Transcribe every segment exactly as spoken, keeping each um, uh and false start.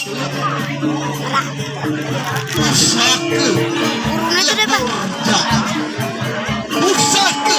Pusaka. Turun aja deh, Pak. Pusaka.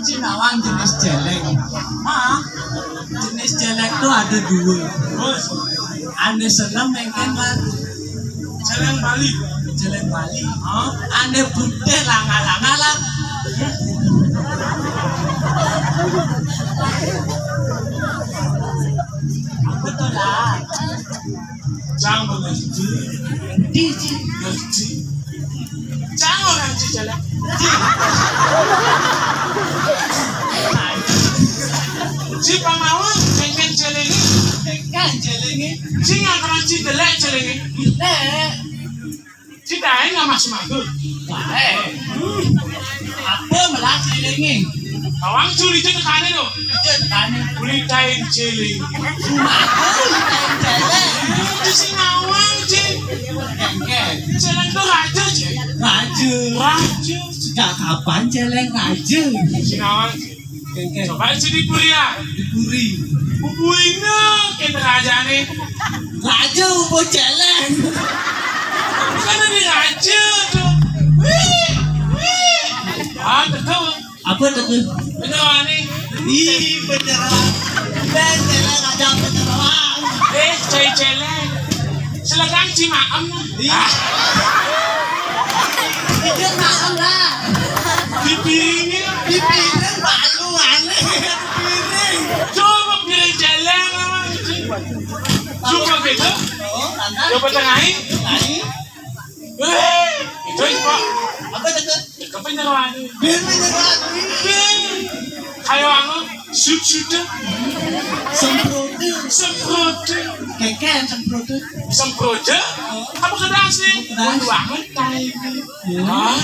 Cinawan jenis celeng. Hah? Jenis celeng tuh ada dua. Bos, ane seneng mengken lah. Celeng Bali. Celeng Bali. Hah? Ane putih langa-langa lah. Betul lah. Jangan ngerti. Ngerti. Ngerti. Cang orang ci celeng. Ci pangawang, kengken celengi. Kengken celengi. Ci ngakaran ci delek celengi. Delek. Ci daeng nggak masuk mangkuk. Daeng. Apa melah celengi? Awang curi ci tekane lo. Ci tekane. Uli daeng celengi. Rumahku uli daeng celengi. Itu si ngawang ci. Kengken. Celeng tuh raja ci. Raja. Raja. Sejak kapan celeng raja? Sinawan. Kengken. Coba ci di puri ya. Di puri. Bubuina kita raja nih. Raja upo celeng. Kan ini raja tuh. Wih, wih. Ah, betul. Apa tuh? Bener nih. Ih, bener. Ben celeng aja bener. Eh, cai celeng. Silakan ci maem. Ih. Iya, maem lah. Dipiringi. Dipiring malu aneh. Dipiring. Coba piring celeng. Coba beda. Oh, lantas? Coba tengahin. Tengahin. Weh, itu, Pak. Apa itu? Kepenyeruan. Kepenyeruan. Kayak anu, sut-sut. Semprot. Semprot. Keken semprot. Semprot. Apa kena sih? Kena. Buat banget tai. Iya. Hah?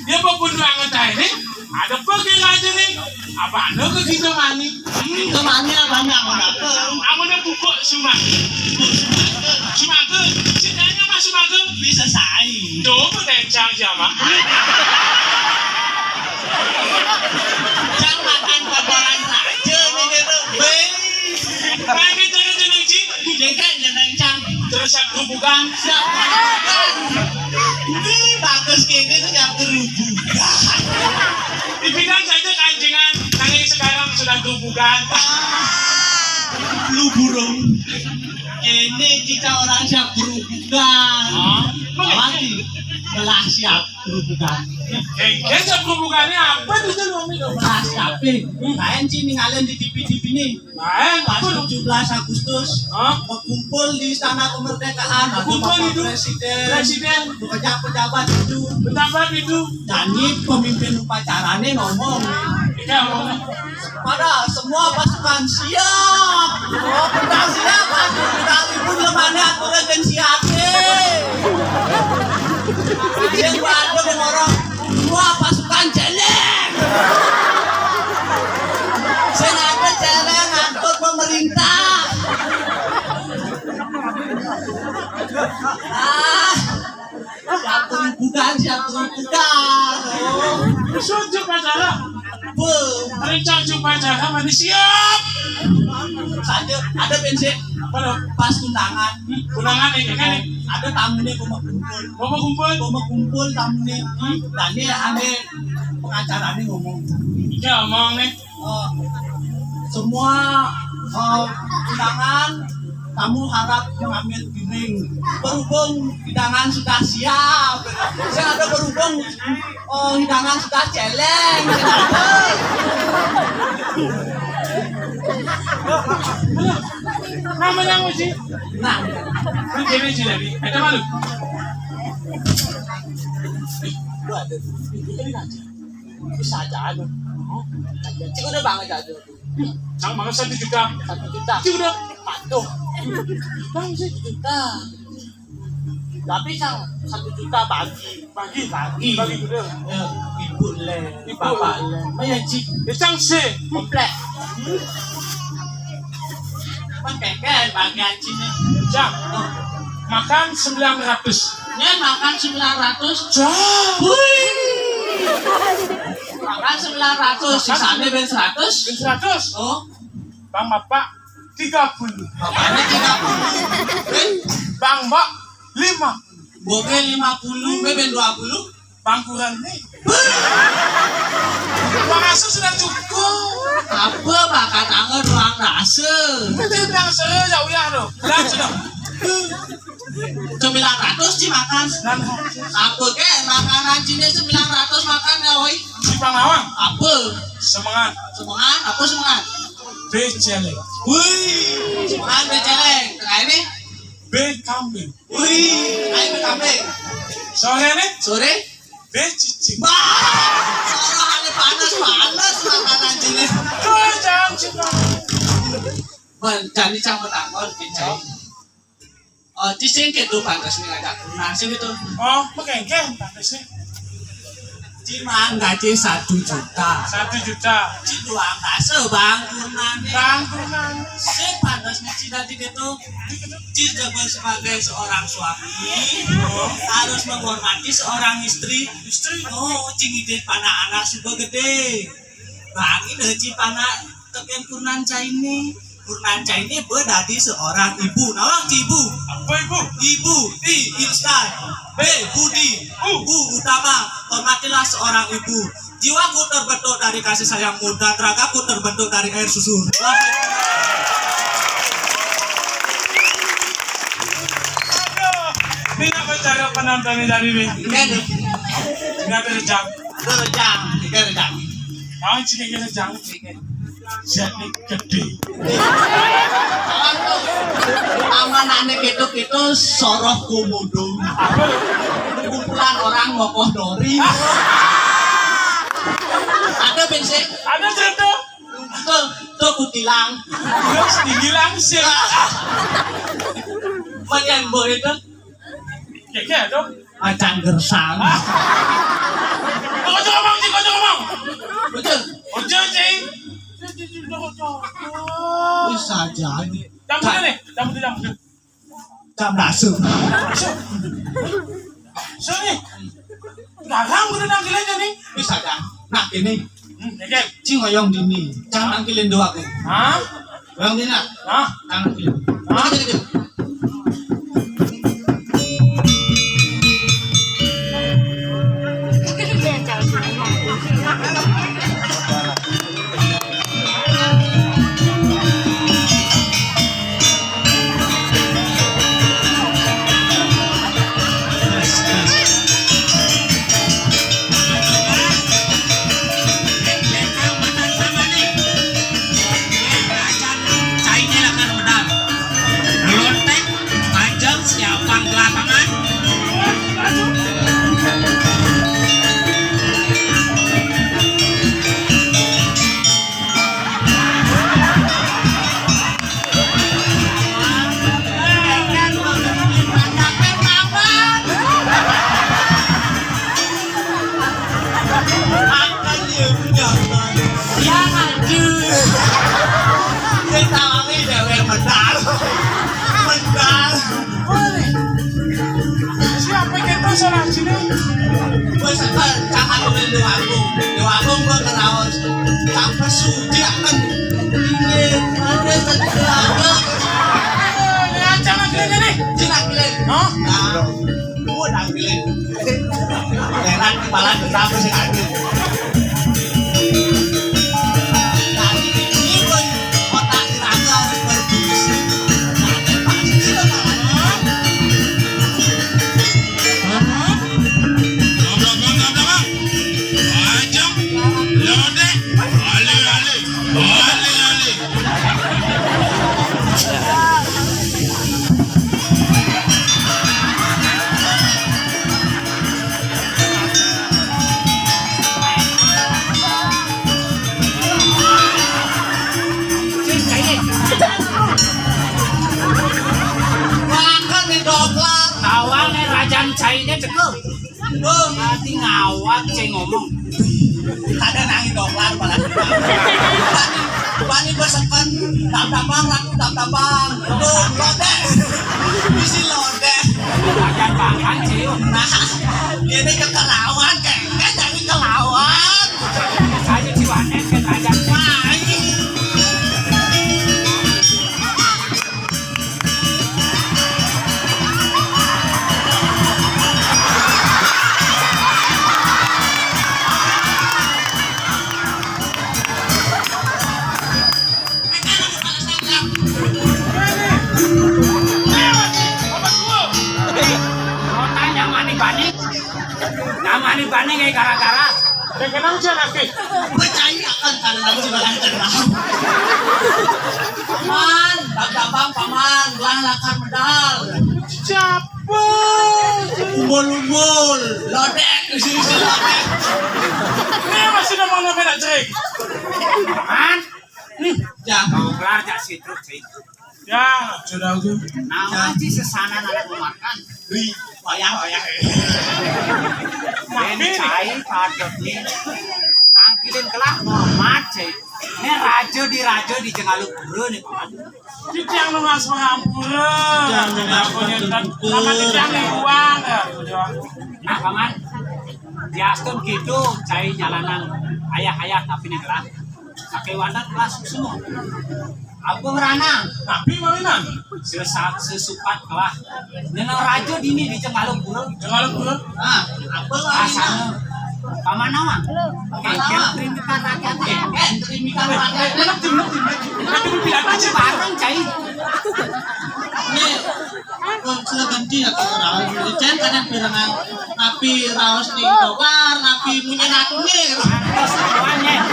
Ya, apa buat banget tai nih? Ada apa kira aja nih? Apa anu ke kita mani? Kita mani apa nih? Apa? Apa nih pupuk suma? Sumaga. Cintanya mah Sumaga. Bisa sai. Coba kencang siapa? Cang makan kotoran saja nih gitu. Weh. Pengen jangan jeneng ci. Jengkel jeneng cang. Terus siap bukan? Siap bukan? Ini bagus kene tuh yang kerubukan. Dibilang saja kanjengan, nanging sekarang sudah kerubukan. Flu burung. Kene kita orang siap kerubukan. Hah? Lagi belah siap kerubukan. Eh, eh, siap kerubukannya apa tuh, Jan, Mami? Belah siap, eh. Lain sih ninggalin di T V-T V nih. Main, pas tujuh belas Agustus, hah? Berkumpul di Istana Kemerdekaan, ada Kumpul Bapak itu. Presiden, Presiden. Pejabat-pejabat itu. Pejabat itu. Nyanyi pemimpin upacarane ngomong. Iya, ngomong. Pada semua pasukan siap. Oh, kita siap, Pak. Kita libur lemane aturan dan siap, eh. Dia ada ngorong. Wah, pasukan celeng. Sing ada celeng ngatur pemerintah. Ah, siap bukan, siap bukan. Sujuk acara. Be. Rencang jumpa acara, mani siap. Ada, ada bensin. Apa lo? Pas undangan. Undangan ini kan. Ada tamunya, kumpul. Kumpul. Kumpul tamune. Tadi ada pengacarane ngomong. Iya, ngomong nih. Eh, semua, eh, undangan, kamu harap mengambil piring. Berhubung hidangan sudah siap, saya ada berhubung, eh, hidangan sudah celeng. Namanya nguji. Nah, ini jadi. Ada malu. Bisa aja, aduh. Cik udah banget aja. Cang banget satu juta. Satu juta. Cik udah. Patuh. Bang sih juta. Tapi sang satu juta bagi. Bagi. Bagi. Bagi udah. Ya, ibu le, ibu. Bapak le. Maya cik. Ya, cang sih. Komplek. Pan keke bagi anjingnya. Cang. Makan sembilan ratus. Nyen makan sembilan ratus. Cang. Wih. Makan sembilan ratus, sisanya ben seratus. Ben seratus. Oh. Bang Bapak tiga puluh. Bapaknya tiga puluh. Eh? Bang Mbak lima puluh. Boke lima puluh, ben dua puluh. Bang kurang nih. Bang Asu sudah cukup. Apa makan angin ruang rasa? Itu yang seru ya, uyah tuh. Udah sudah. Sembilan ratus sih makan. Sembilan ratus. Apa ke makanan Cina sembilan ratus makan ya, woi? Di Panglawang. Apa? Semangat. Semangat, apa semangat? Beceleng. Wih, semangat beceleng. Tengah ini? Be kambing. Wih, ayo be kambing. Sore nih? Sore? Be cicing. Wah, orang ada panas, panas makanan Cina. Tuh, jangan cuma. Mencari cang petakon, kicau. Oh, ci sing kéto pantes nih ngajak lunas gitu. Oh, mekengkeng pantes nih. Ci manggaci satu juta. Satu juta. Ci doang kasih bang kurnan. Bang kurnan. Sing pantes nih ci dadi gitu. Ci jago sebagai seorang suami, harus menghormati seorang istri. Istri. Oh, ci ngidih panak anak suba gedé. Bang ini ci panak teken kurnan ca ini. Kurnan ca ini be dadi seorang ibu. Nawang ci ibu. Apa ibu? Ibu, I, instan. B, budi. U. U, utama. Hormatilah seorang ibu. Jiwaku terbentuk dari kasih sayangmu dan ragaku terbentuk dari air susu. Aduh, ini apa cara penontonnya tadi nih? Enggak ada. Enggak ada rejang. Itu rejang, itu rejang. Mau cek rejang. Jadi gedé. Amanane ketok itu soroh komodo. Kumpulan orang ngokoh dori. Ada bensin. Ada cerita. Tuh, tuh kutilang. Terus dihilang sih. Macan boy itu. Ya, ya, dong. Macan gersang. Kau coba ngomong, Cing, kau coba ngomong. Betul. Ojo, Cing. Bisa jadi. Campur nih, campur, campur. Campur. Sini. Garang udah nangkil aja nih. Bisa dah. Nah, ini. Hmm, ya, Cing. Cing oyong dini. Cang nangkilin doang. Hah? Bang Dina. Hah? Tangan kiri. Hah? Tangan kiri. Salah sini. Wis, eh, Cang Agung, Dewa Agung. Dewa Agung, gua keraos. Cang Pesu, Ciraken. Inggih, ada sejarah. Oh, ya, Cang Agung ini. Ciraken. Hah? Nah, gua Cang Agung. Enak, kepala kenapa sih, Agung? Makan nih, Doklar. Tawang nih, rajan caine cekel. Duh, ati ngawak, cai ngomong. Kada nangis, Doklar, malah. Bani, bani besekan, dam-damang, ratu dam-damang. Duh, lodeh. Bisi lodeh. Rajan pangan, cium. Nah, ini kekelawan, kayak, kayak jadi kelawan. Saya jiwane kan raja. Wah, ini. Kota nyaman nih, Bani. Nyaman nih, Bani, kayak gara-gara. Kenapa sih, Naki? Percaya akan karena nanti bakal kenal. Paman, Bang Gabang, Paman, gelah lakar medal. Siapa? Umbul-umbul, lodek, isi-isi lodek. Ini masih ada mana beda, Cek? Paman. Hmm. Ya. Mau kelar, jak situ, Cek. Ya, sudah aku. Naon sih sesanan anak makan? Wih, wayah, wayah. Ben cai, padot nih. Nangkilin kelah hormat, Cek. Ini raja di raja di Jengaluk Pura nih, Paman. Itu yang lu nggak suka hampura. Jangan, jangan. Aku nyetan, sama itu yang dibuang, ya. Nah, Paman, diastun gitu, cai jalanan ayah-ayah tapi nih kelah. Pakai wadah kelas semua. Aku merana. Tapi mawinan. Sesaat sesupat kelah. Nyeneng raja dini di Jengaluk Pura. Jengaluk Pura. Ah, apa lah? Rasanya. Paman Nawang. Paman Nawang. Trimitan rakyat. Eh, eh, trimitan rakyat. Enak, enak, enak. Enak, enak, enak. Bareng, cai. Nih, Wong sudah ganti ya, Kak. Cen kadang pirengan napi raos di dokar, napi munyi natune. Semuanya.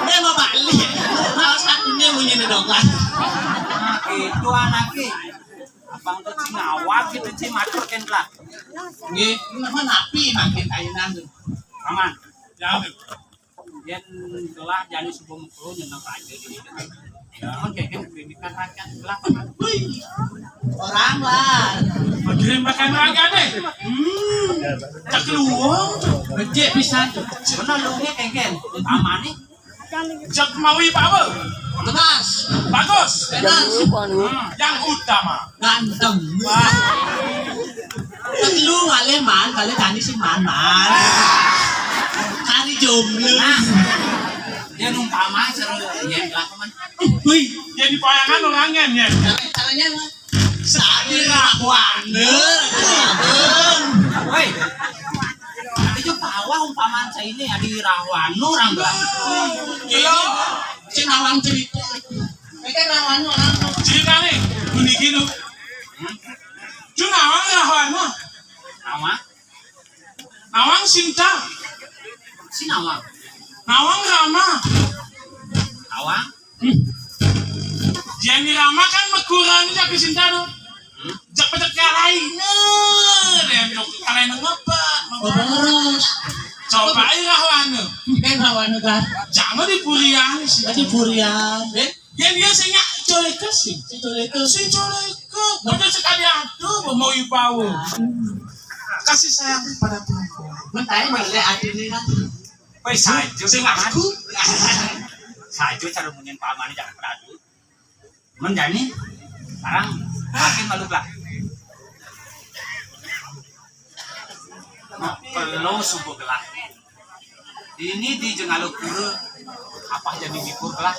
Dia mau balik. Raos natune munyi di dokar. Nah, itu anaknya. Abang tuh cing awak gitu, cing matur kan lah. Nggih, nama napi makin kainan tuh. Aman. Ya. Yén gelah jani subuh mengko nyeneng raja di. Mun kéngkén pendidikan rakyat gelah. Wih, orang lah. Kirim makan rakyat deh. Hmm. Cek luwung. Becik pisan. Bener lu nggih kéngkén. Umpamané. Cek mawi apa? Tegas. Bagus. Tegas. Hmm. Yang utama. Ganteng. Wah. Lu ngalih man, kalau tani sih man, man. Kari jomblo. Nah, dia numpama seru, ya, lah, teman. Wih, jadi payangan orangnya, ya. Caranya, caranya, Mas. Sadi rahwana. Woi. Itu bawah umpama saya ini, adi rahwana orang belah. Iya. Si nawang cerita. Ini kan rahwana orang. Cerita nih, bunyi gini. Cuma nawang rahwana. Nawang? Nawang Sinta. Si Nawang. Nawang Rama. Nawang? Hmm. Yén Rama kan mekuran jak Sinta tuh. Hmm. Jak pecek kalai. Nah, dia nyok kalai nang apa? Boros. Coba aja rahwana. Kan rahwana kan. Jangan dipurian sih. Dipurian. Eh? Yén dia sing nyak colekes sih. Sing colekes. Sing colekes. Bener sekali aduh, mau ibawa. Kasih sayang pada perempuan. Mentai balik adine kan. Wis saja. Sing aku. Saja cara munyen pamane jangan beradu. Men jani sekarang makin malu lah. Lo subuh gelah. Ini di Jengaluh Pura, apa jadi libur gelah?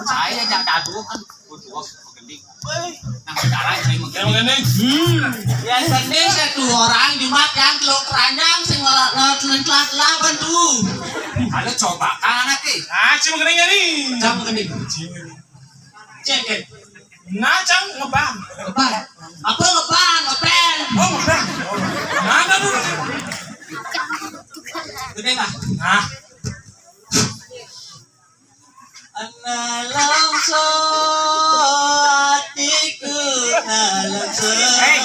Saya jak dadu kan, butuh pegending. Nah, sekarang saya mau Yang ini, hmm. Yang penting saya tuh orang Jumat yang telur keranjang, sing ngelak-ngelak telah bantu. Kalau coba kan anak eh. Ah, cuma gini nih. Coba gini. Cek, cek. Nah, cang ngebang. Ngebang. Apa ngebang? Ngeband. Oh, ngebang. Mana dulu? Gede lah. Nah. Ana longso atiku, ana longso. Hei.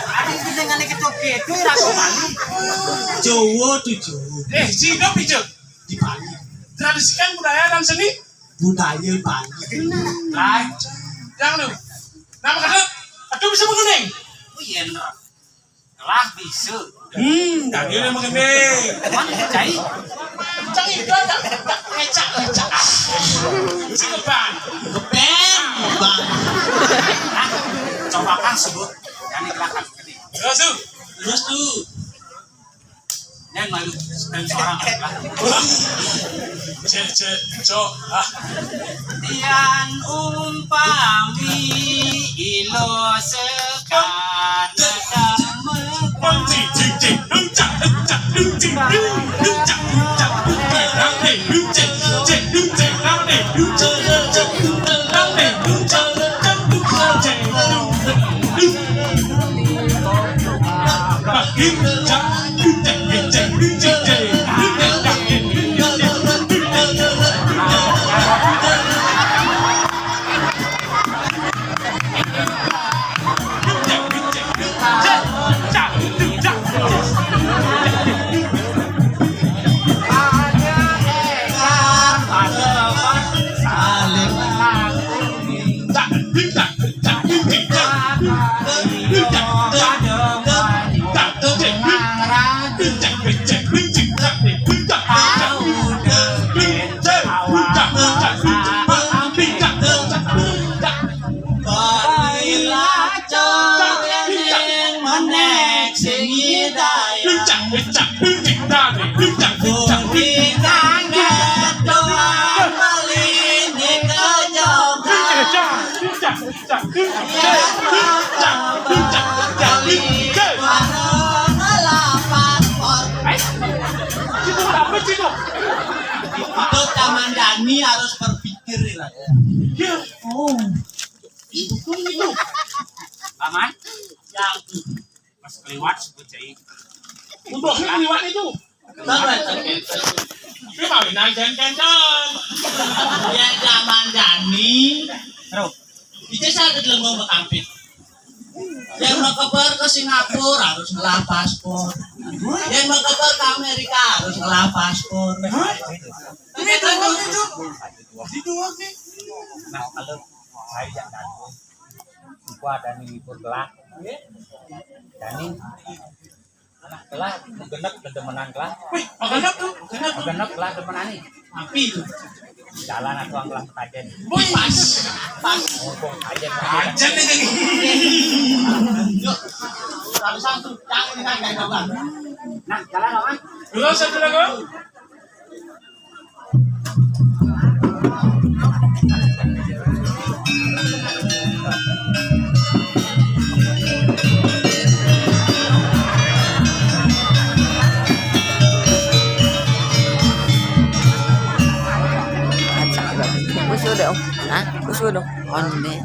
Ada yang bisa ngene ketok gitu, ya, aku malu. Jawa tuh, Jawa. Eh, sida pijet. Di Bali. Tradisikan budaya dan seni. Budaya Bali. Lah, yang lu. Nama kedut? Aduh, bisa mengenai. Oh iya, Ndra. Lah, bisa. Hmm, dan dia mengenai. Cuman, cai. Cai itu ada. Ngecak, ngecak. Bisa ngebang. Ngeband, ngeband. Ah, coba kan sebut. Yang digerakkan. Terus tuh. Terus tuh. Yang malu, dan seorang adalah. Cek, cek, cok. Ah. Tian umpami ilo sekar. Itu Kamandani harus berpikir ya. Ya. Oh. Itu itu. Aman? Ya. Pas keliwat sebut cai. Udah keliwat itu. Tapi mawinan jantan. Ya Kamandani. Terus. Itu saya ada lembong bekampit. Yang mau kebar ke Singapura harus ngelah paspor. Yang mau kebar ke Amerika harus ngelah paspor. Hah? Ini doang itu. Di doang nih. Nah, kalau saya yang tadi, gua ada nih libur gelah. Dan ini anak gelah, genep, dedemenan gelah. Wih, genep tuh, genep. Genep gelah demenan nih. Api itu. Jalan aku anggelah kajen. Wih, pas. Pas. Ngomong kajen. Kajen nih jadi. Yuk. Satu-satu. Jangan, jangan, jangan. Nah, jalan, Bang. Dulu, satu lagu. Wis udah, Om. Hah? Wis udah. On deh.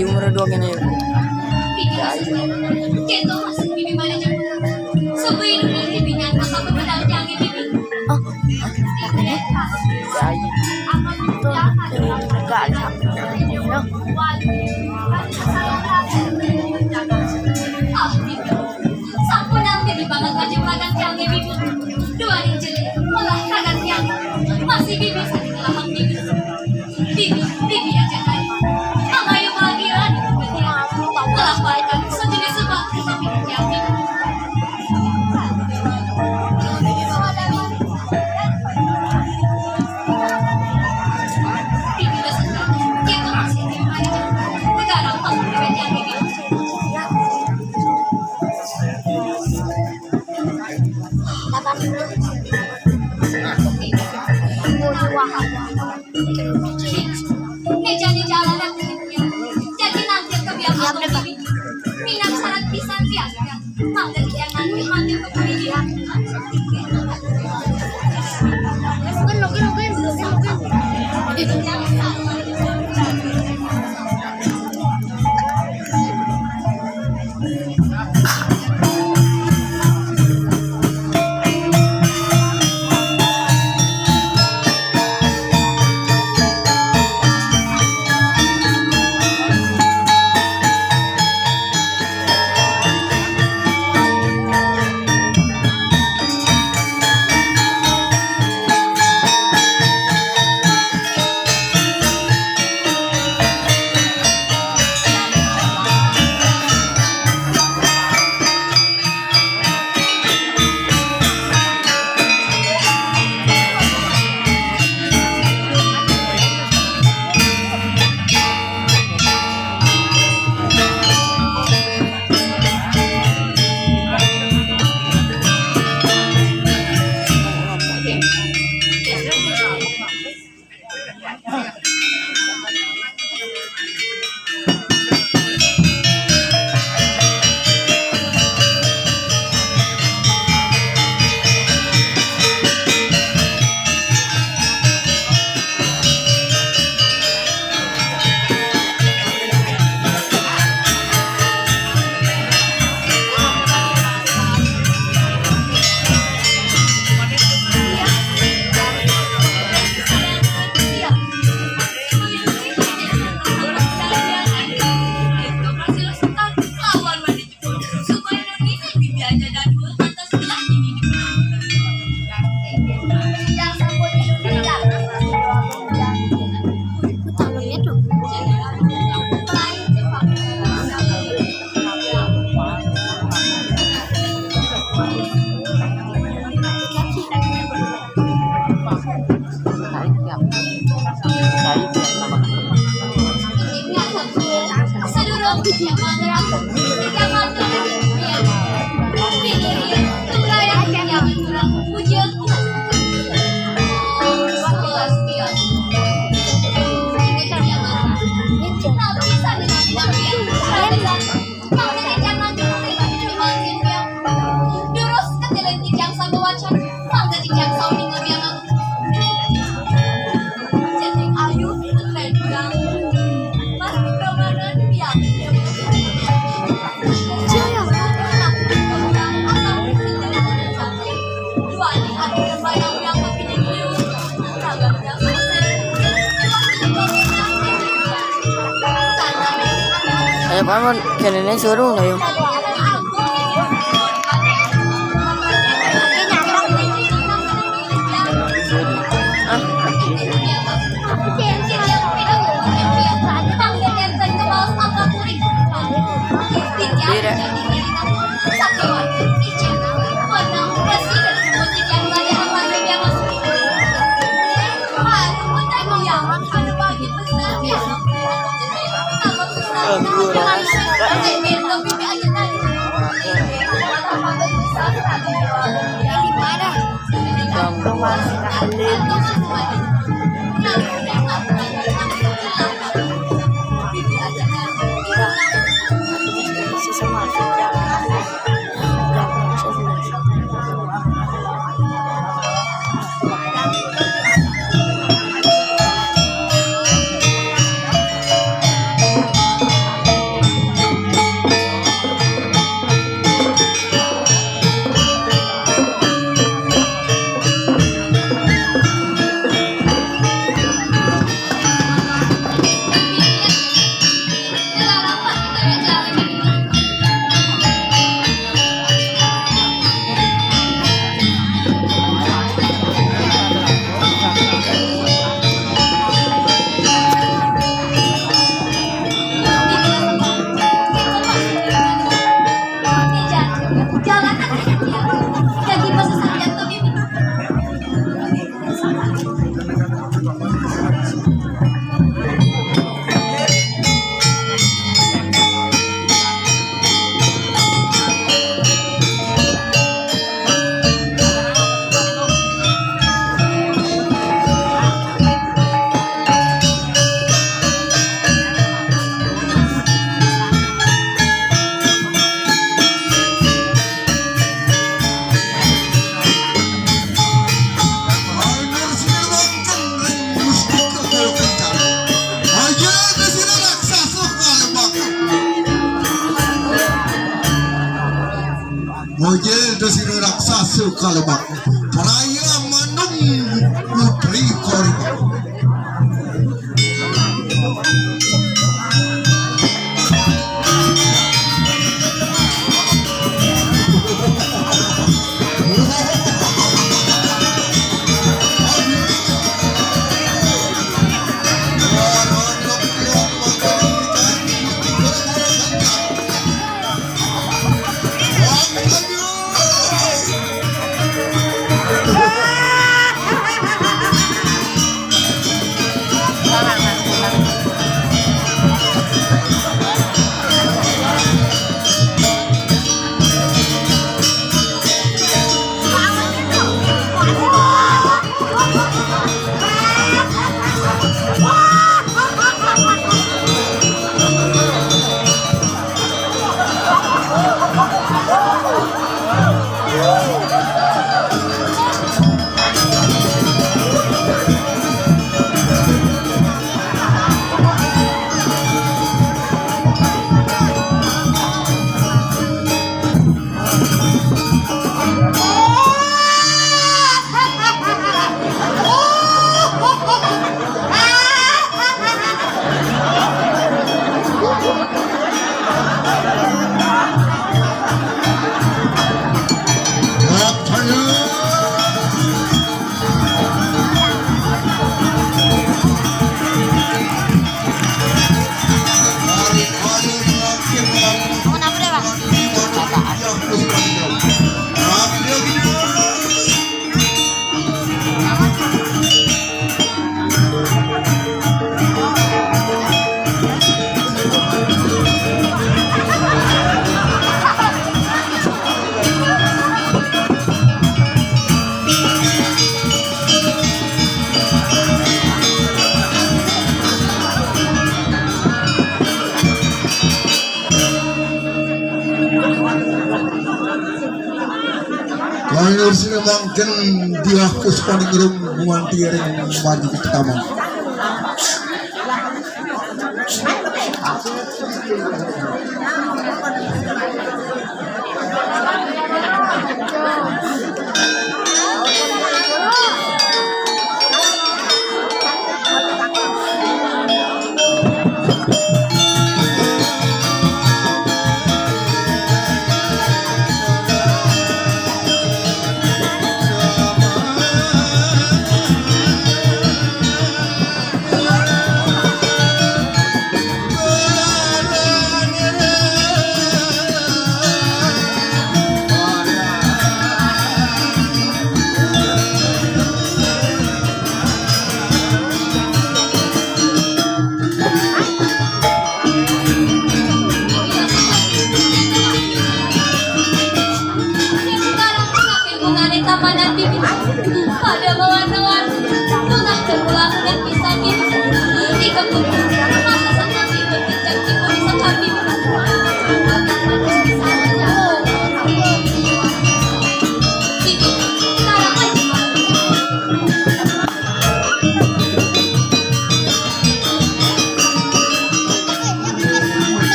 Umur dua gini. Ya, iya. Gitu, Mas. Bibi mana jam? Subuh ini, bibi nyata sama pedang jangan, bibi. Oh, makanya? Ya, iya. Itu, eh, enggak ada. Sampun nang bibi banget aja makan tiang bibi. Dua injil malah kagan tiang. Masih bibi sakit lahang bibi. Bibi, bibi aja kan. Mama yuk lagi rani. Malah baik kan sejenis sebab tapi tiang bibi. Ini jadi jalanan. Jadi nanti kebiasaan. Minat syarat pisan ya. Ayo, Paman, kene ne suruh ayo. Ah. Tidak. Moyel da sira raksasa kalebak. Praya manung putri korban. Kalur sira mangkin Diah Puspaningrum gumanti ring margi utama.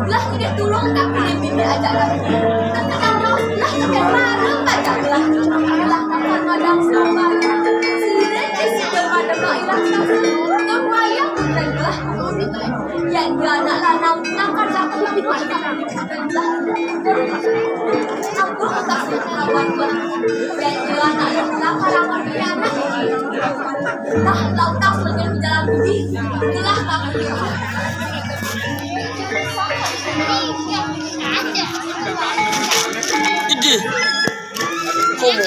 Lah, udah tulung tak punya bini aja lagi. Tekan terus, lah, tekan bareng aja lah. Lah, tekan madang selama. Sudah isi derma-derma ilang kasih. Kau wayang bukan lah. Ya, dia anak lanang, makan lah, aku yang buat. Aku kasih kawan. Ya, dia anak lanang, makan aku yang buat. Lah, lau tas lengan berjalan budi. Itulah kamu. Ide. Komo.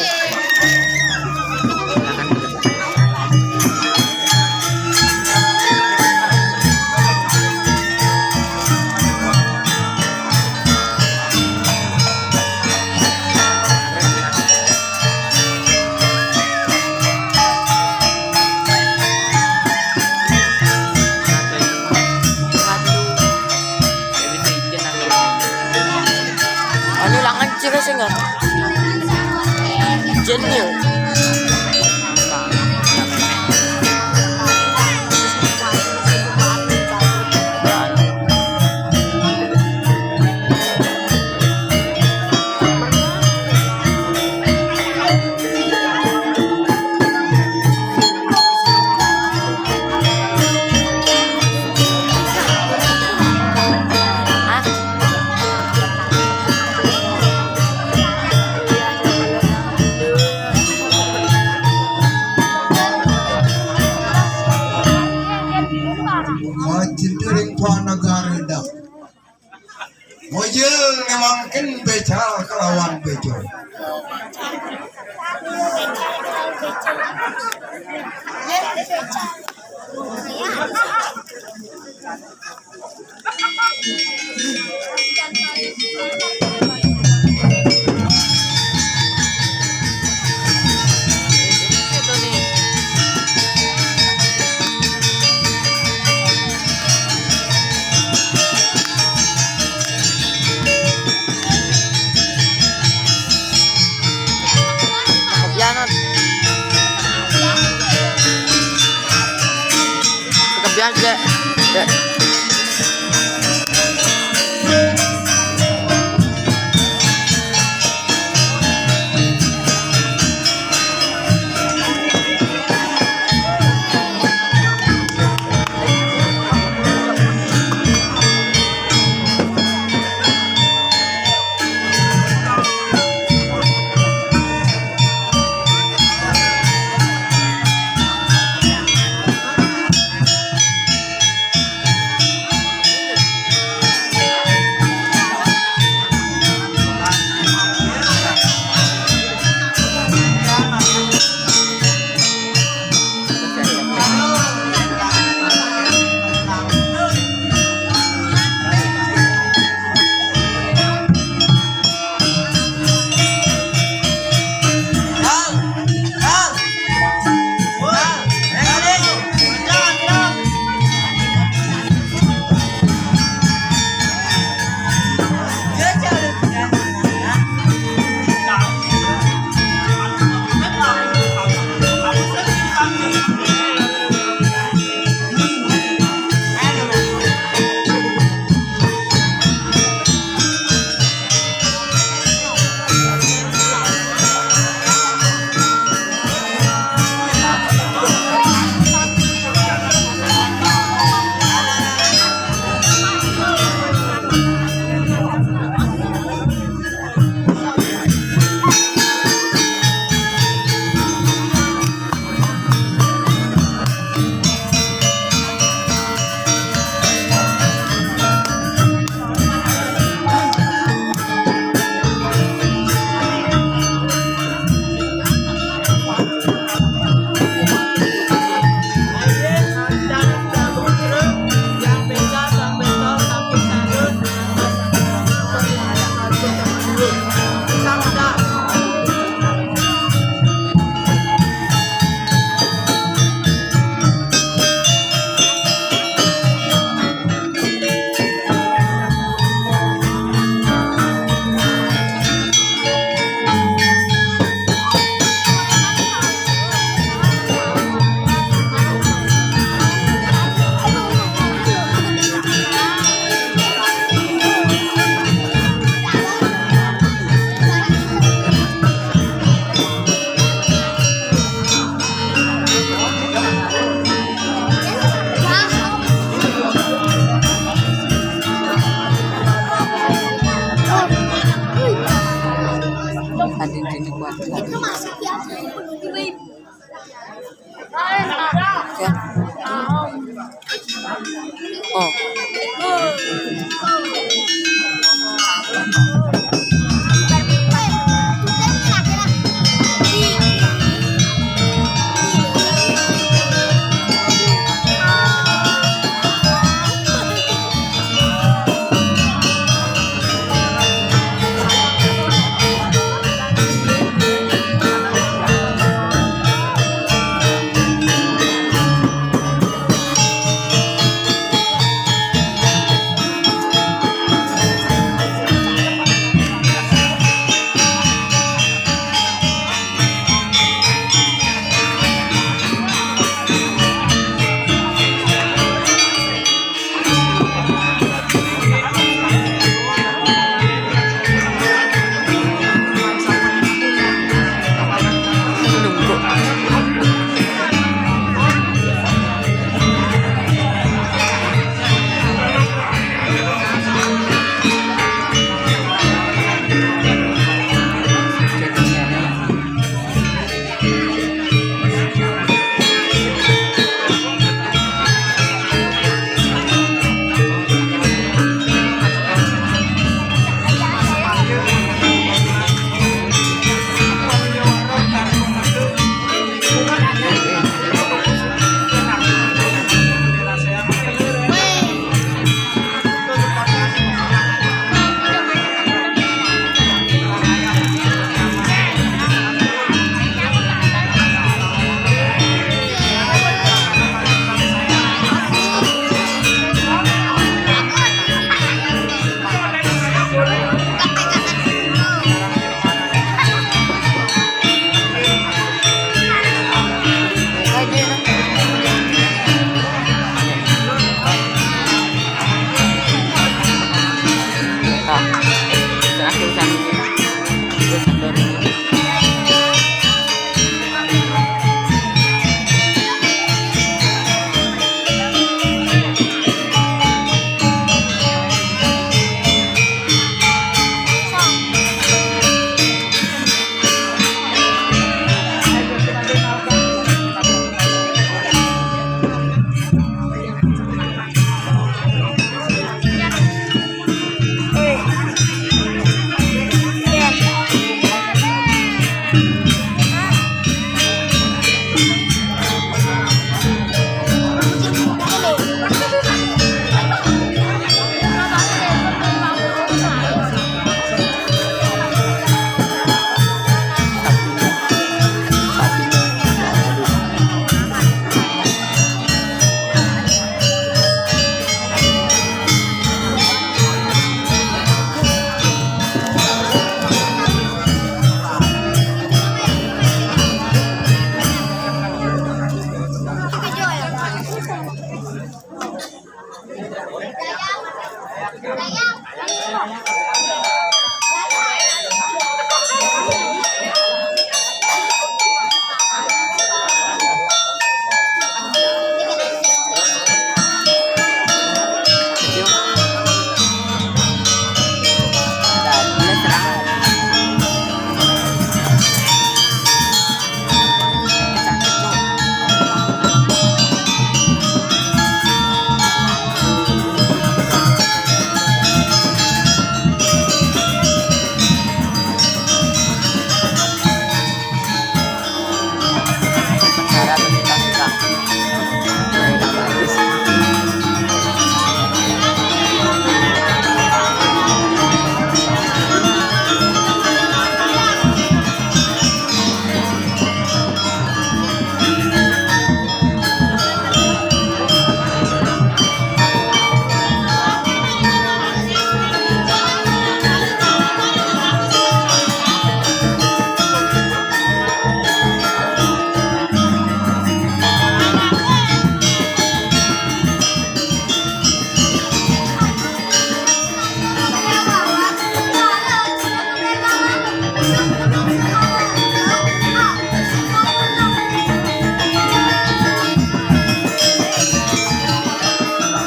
Anu langan cira singa. Jenil. Cinta ring tuan negara dah. Mojil ngemangkin becal kelawan bejo. Kebiasaan. Kebiasaan, Dek. Dek.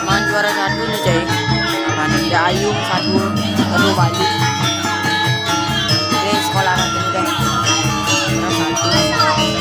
Main juara satu nih, coy. Main di Ayung satu, satu Bali. Oke, sekolah anak ini, guys. Juara satu.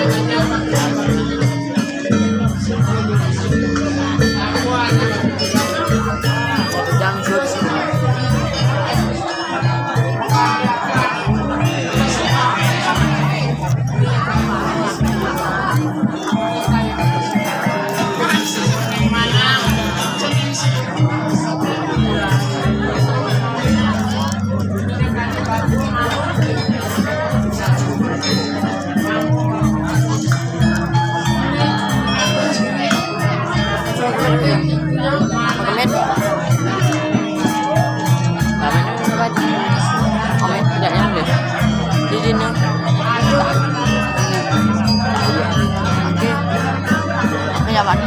Komen. Komen apa? Komen tidak nyampe. Di sini. Oke. Oke, ya, Pak.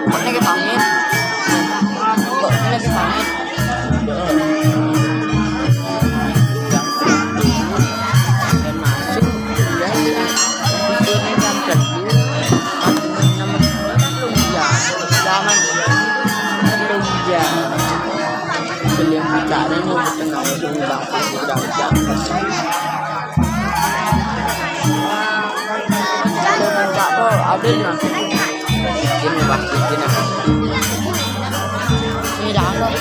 Ini lagi pamit. Kok ini lagi pamit? Dan masuk, ya, ya. Ini jam sepuluh. Masuk nomor sepuluh, belum jam. Jangan, belum jam. Beli buka dan mau setengah, belum jam, belum jam. Ada nih, Pak. Ini pasti ini. Ini jangan, Pak.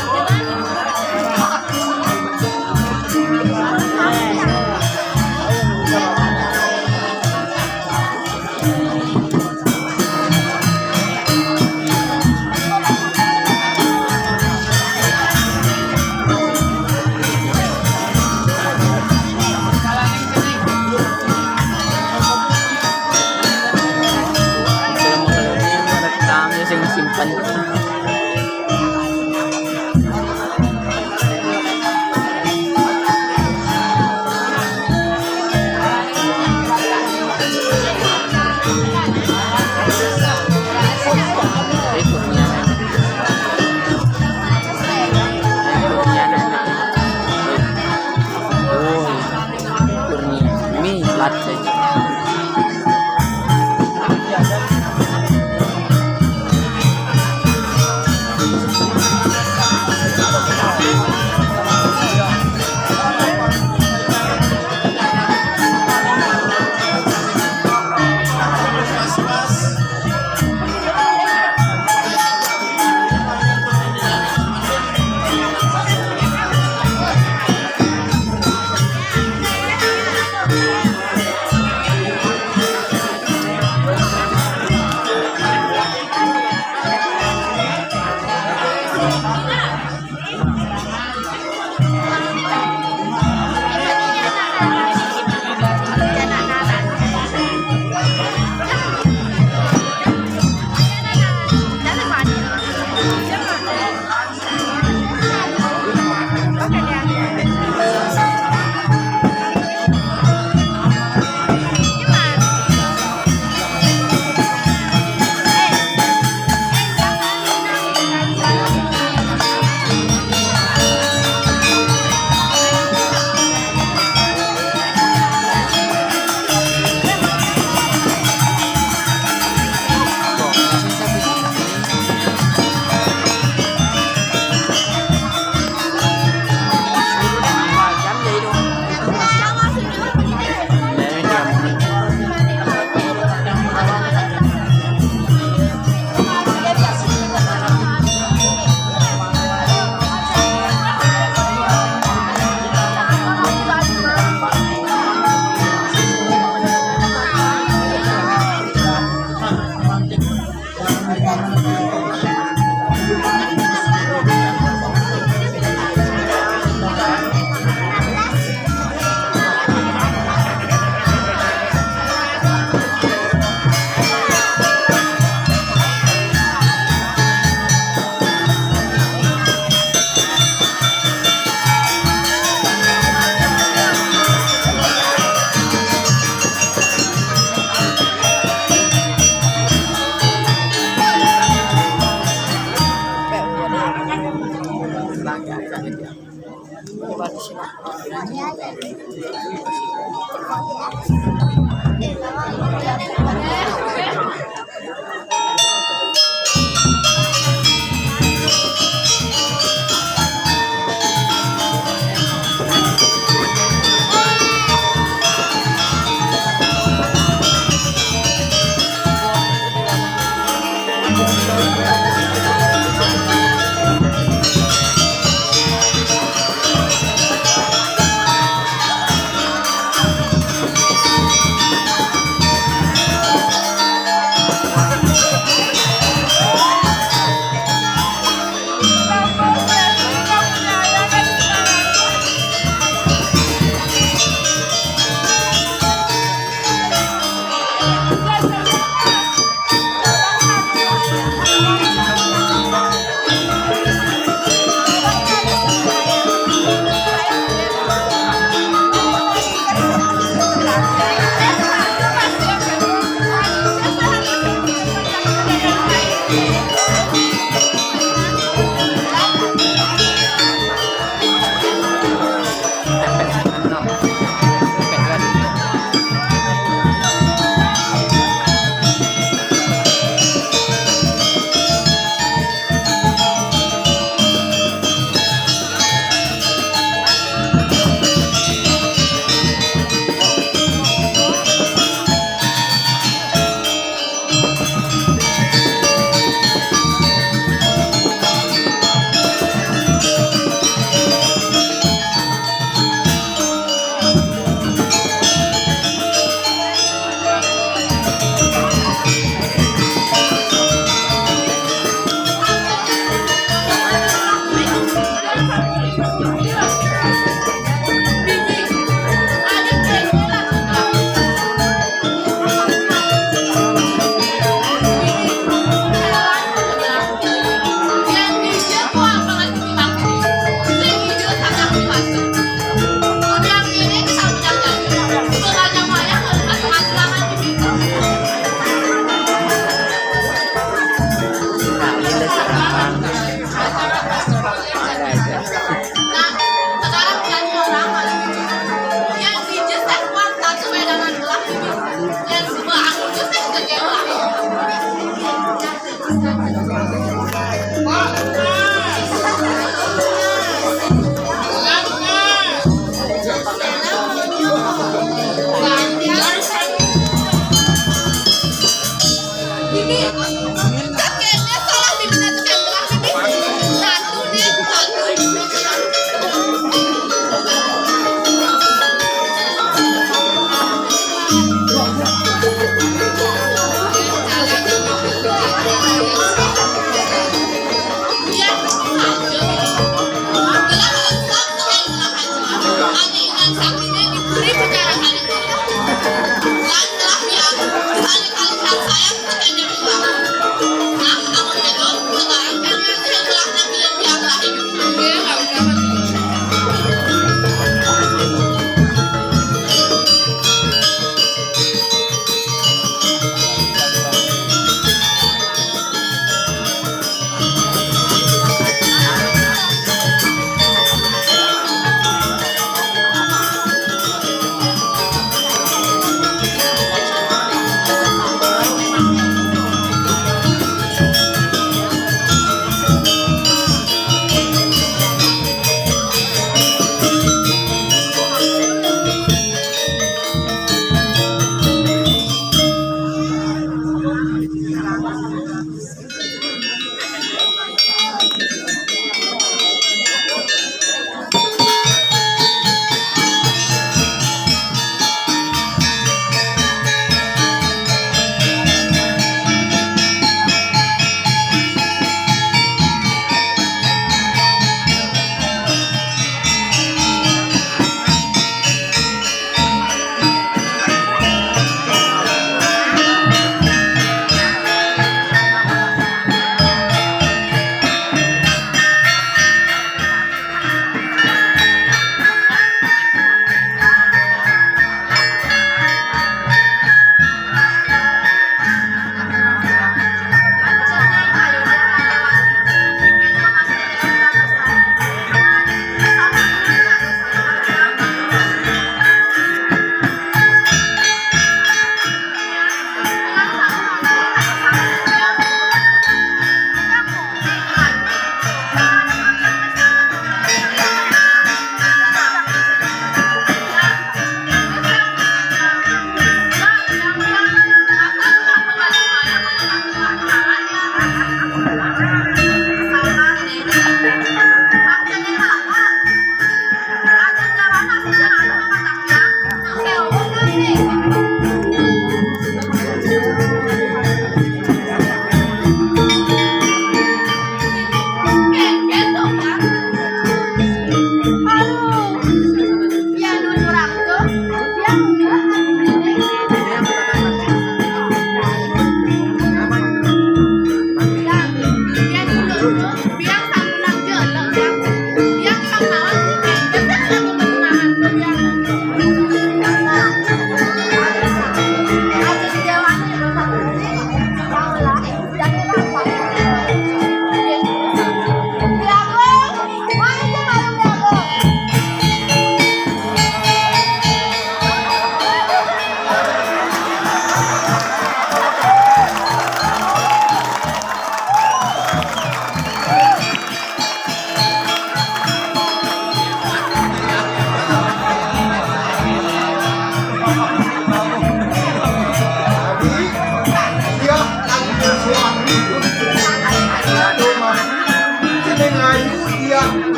Kami sing simpan.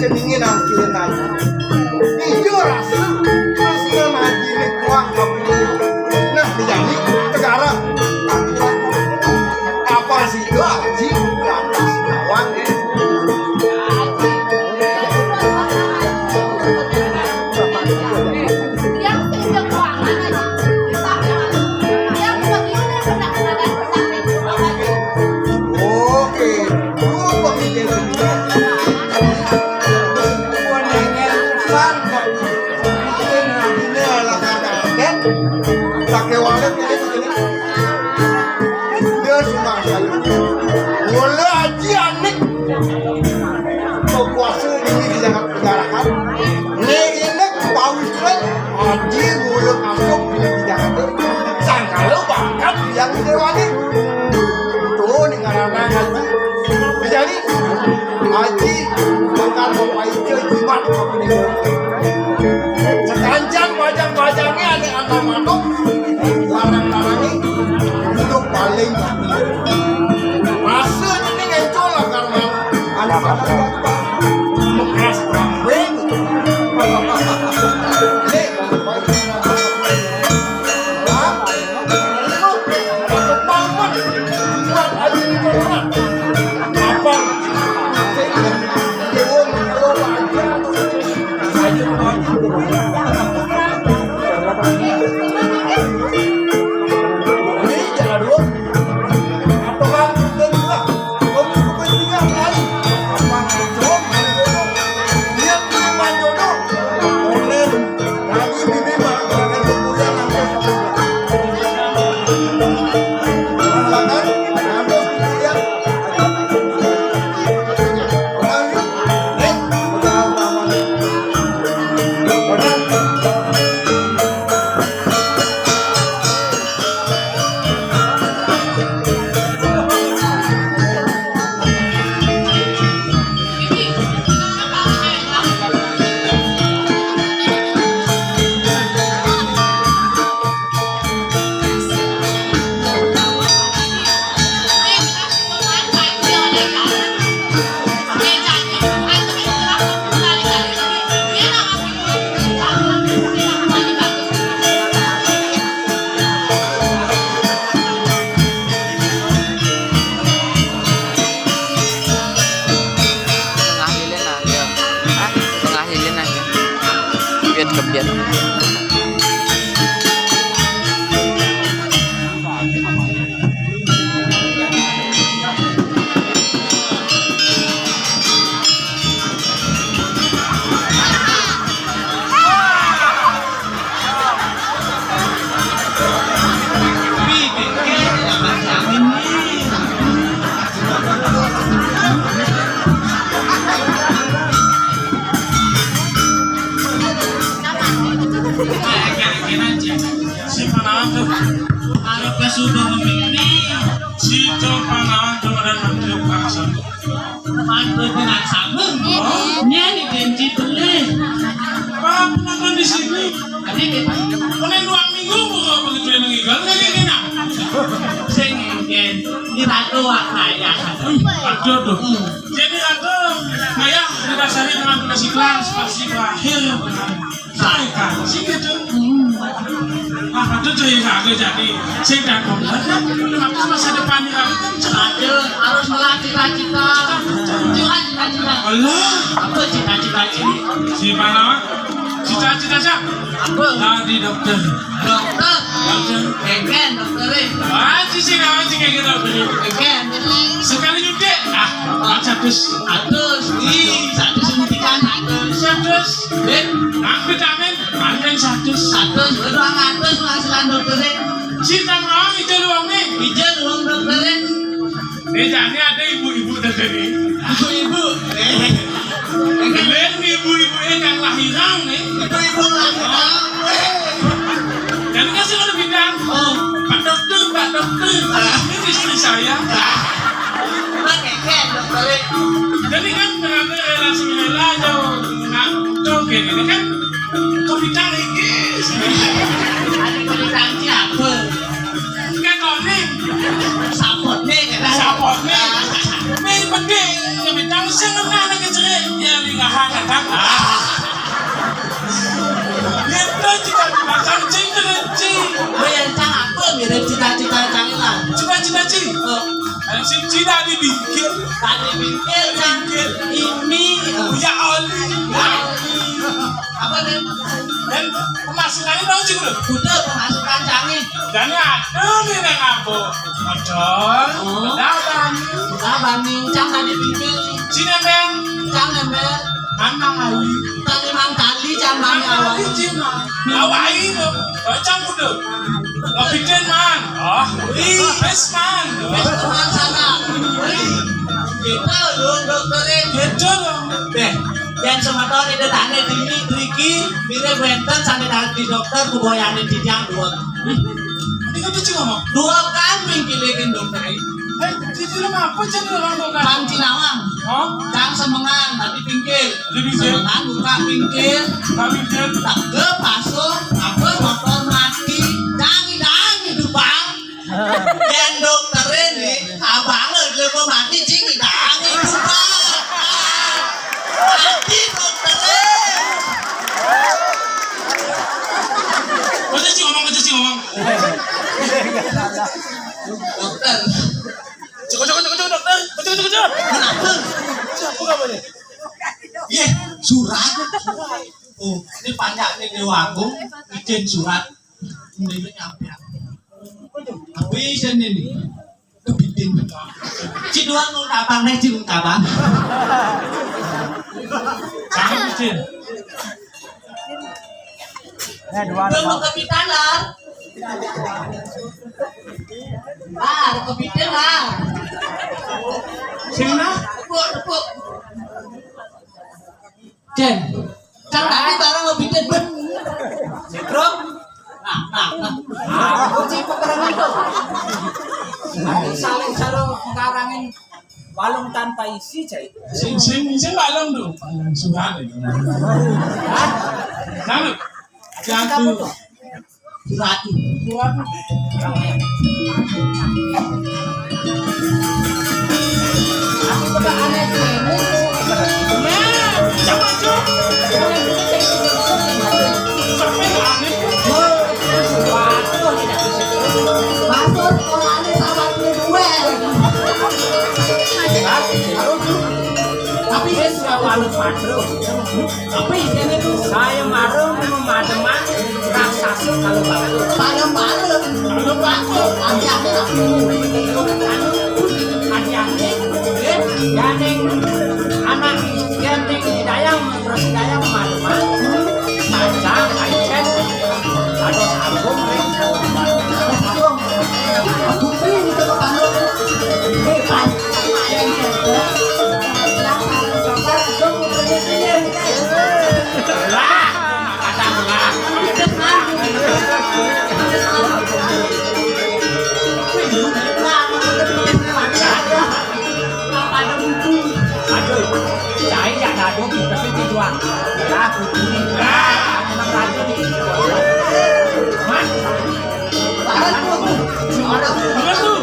Ceningin nang kieu naik. Ijo rasa, terus nang haji ini kuang kamu. Nah, dijadi negara. Apa sih itu haji? Lawas lawan. Oke, dulu pemikir sendiri. Pakai wallet ini, ini. Dia sumpah saya. Wala aji anik. Kekuasaan ini dijaga penjarakan. Ini, ini pawis, haji mula masuk di Jakarta. Sangkala bakat yang diwangi. Tuh, nih, ngaranna haji. Jadi, haji bakal mempaica jimat. Sekancan bajang-bajangnya ada anak manuk, larang-larangnya hidup paling. Rasa ini ngencol lah karena anak-anak bekas kambing. Tengah lilin aja. Hah? Tengah lilin aja. Biar kebiar. Si Panawan tuh, arep ka Sudon ini, si Panawan tuh ada nanti paksa. Mantu dengan sama. Nya nih janji beli. Apa nonton di sini? Tadi kita. Mana dua minggu mau begitu yang ngigal kayak gini nah. Sing ngengken. Ini ratu wah kaya. Aduh tuh. Jadi ratu kayak didasari dengan ikhlas pasti berakhir. Saya kan sih gitu. Nah, itu cerita aku jadi sing dan bener kan. Tapi masa depan aku kan cerah. Ayo, harus melatih cita-cita. Cita-cita. Allah. Apa cita-cita ini? Si Panawan. Cita-cita siapa? Apa? Tadi dokter. Dokter. Dokter. Keken dokter. Wah, sih kawan sih kayak gitu. Keken. Sekali nyuntik, ah, empat ratus. Seratus. Ih, seratus suntikan. Seratus. Eh, nang vitamin, paling seratus. Seratus, dua ratus penghasilan dokternya. Si tang ruang itu ruang nih. Hijau ruang dokternya. Eh, jadi ada ibu-ibu tadi nih. Ibu-ibu. Eh. Lain ibu-ibu eh yang lahiran nih. Ibu-ibu lahiran. Eh. Dan kasih udah pindah. Oh. Pak dokter, Pak dokter. Ah. Ini istri saya. Ah. Pakai dokternya. Jadi kan ternyata relasi rela jauh. Nah, jauh kayak gini kan. Kok bintang iki? Ada kulit tangki apa? Ketone. Sapotne, kan? Sapotne. Ning penting, ya bintang sing ngena nek cerik. Ya, ning Tadi bingkil. Tadi bingkil, Cang. Bingkil. Ini, eh. Ya Allah. Apa nih? Dan pemasukannya tahu sih, Bro? Udah, pemasukan Cang nih. Dan ada nih nang apa? Odol. Oh. Laban. Laban nih, Cang tadi bingkil. Sini, Bang. Cang, Bang. Mana kali? Tadi mang kali, Cang, mang awal. Cina. Awai, Bang. Cang udah. Kopi Man. Oh, wis, Man. Wis, teman sana. Kita lho, dokter. Gitu loh. Deh, yang semeton itu tanya dini, Riki, mirip wenten sampai tadi dokter, kebayangin di jam dua. Ini kan lucu ngomong. Dua kan, mingkilikin dokter. Eh, di film apa jadi orang dua kan? Bang Cinawang. Oh? Cang semengan, tapi pinggir. Di pinggir. Semengan, buka pinggir. Buka pinggir. Tak ke pasung, apa motor mati. Dangi, dangi, tuh, Bang. Yen dokter ini, abang lho, mau mati, cing, dangi, tuh, Bang. Mati dokter. Aja sih ngomong, aja sih ngomong. Dokter. Cukup, cukup, cukup, cukup, dokter. Cukup, cukup, cukup. Kenapa? Siapa kamu nih? Iya, surat. Oh, ini panjangnya Dewa Agung, izin surat. Ini nyampe. Tapi izin ini. Kepiting. Ci dua mau tabang, nih, ci mau tabang. Jangan izin. Eh, dua. Belum mau kepiting, Lar. Lar, kepiting, Lar. Sing nah? Tepuk, tepuk. Jen. Cang tadi barang kepiting, bet. Nah, nah, nah. Aku sih peperangan tuh. Aku saling selalu ngarangin balung tanpa isi, cai. Sing, sing, sing balung tuh. Surat itu. Hah? Nah, jatuh. Surat. Surat. Aku suka aneh. Nah, coba, Cuk. Sampai aneh. Waduh, tidak bisa. Masuk sekolahnya sama gue. Tapi dia suka malu, Pak. Tapi ini tuh saya marung memademan raksasa kalau bagus. Saya marung, kalau bagus, hati-hati tapi. Hati-hati, ya, gandeng anak, gandeng dayang, terus dayang memademan. Baca, kaicen, ada agung, ring. Agung, ring, itu kepala. Eh, pas. Aduh, cai jak dado, tapi tujuan. Ya, kudu. Ya, emang rajin. Mas. Bener tuh.